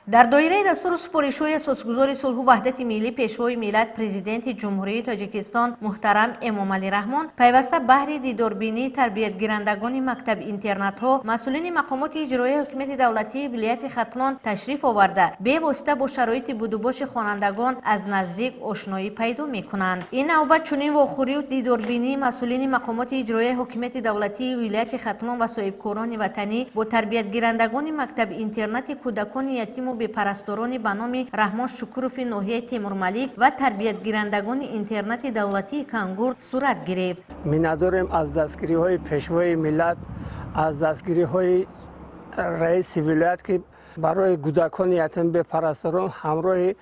Дар доираи дастуру супоришҳои Асосгузори сулҳу ваҳдати миллӣ, Пешвои миллат, Президенти Ҷумҳурии Тоҷикистон муҳтарам Эмомалӣ Раҳмон, пайваста баҳри дидорбинии тарбиятгирандагони мактаб-интернатҳо масъулини мақомоти иҷроияи ҳокимияти давлатии вилояти Хатлон ташриф оварда, бевосита бо шароити будубоши хонандагон аз наздик ошноӣ пайдо мекунанд. Ин навбат чунин вохӯрию дидорбинии масъулини мақомоти иҷроияи ҳокимияти давлатии вилояти Хатлон ва соҳибкорони ватанӣ бо тарбиятгирандагони мактаб-интернати кӯдакони ятиму бепарасторони ба номи Раҳмон Шукурови ноҳияи Темурмалик ва тарбиятгирандагони интернати давлатии Кангурт сурат гирифт. Миннатдорем аз дастгириҳои Пешвои миллат, аз дастгириҳои раиси вилоят, ки барои кӯдакони ятим бепарасторон ҳамроҳи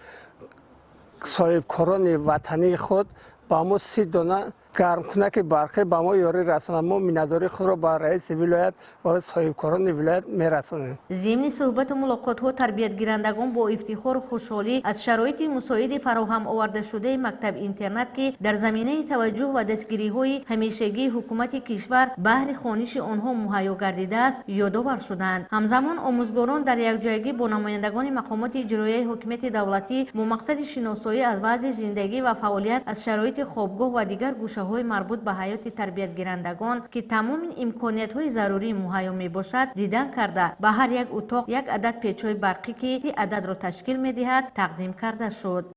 соҳибкорони ватании худ ба мо 30 дона гармкунаки барқӣ ба мо ёрӣ расонанд. Мо миннатдории худро ба раиси вилоят ва соҳибкорони вилоят мерасонем. Зимни суҳбату мулоқотҳо тарбиятгирандагон бо ифтихору хушҳолӣ аз шароити мусоиди фароҳам овардашудаи мактаб-интернат, ки дар заминаи таваҷҷӯҳ ва дастгириҳои ҳамешагии ҳукумати кишвар баҳри хониши онҳо муҳайё гардидааст, ёдовар шуданд. Ҳамзамон омӯзгорон дар якҷоягӣ бо намояндагони мақомоти иҷроияи ҳокимияти давлатӣ бо мақсади шиносоӣ аз вазъи зиндагӣ ва фаъолият, аз шароити хобгоҳ ва дигар гӯшаҳои марбут ба ҳаёти тарбиятгирандагон, ки тамоми имкониятҳои зарурӣ муҳайё мебошад, дидан карда, ба ҳар як утоқ як адад печҳои барқӣ, ки 30 ададро ташкил медиҳад, тақдим карда шуд.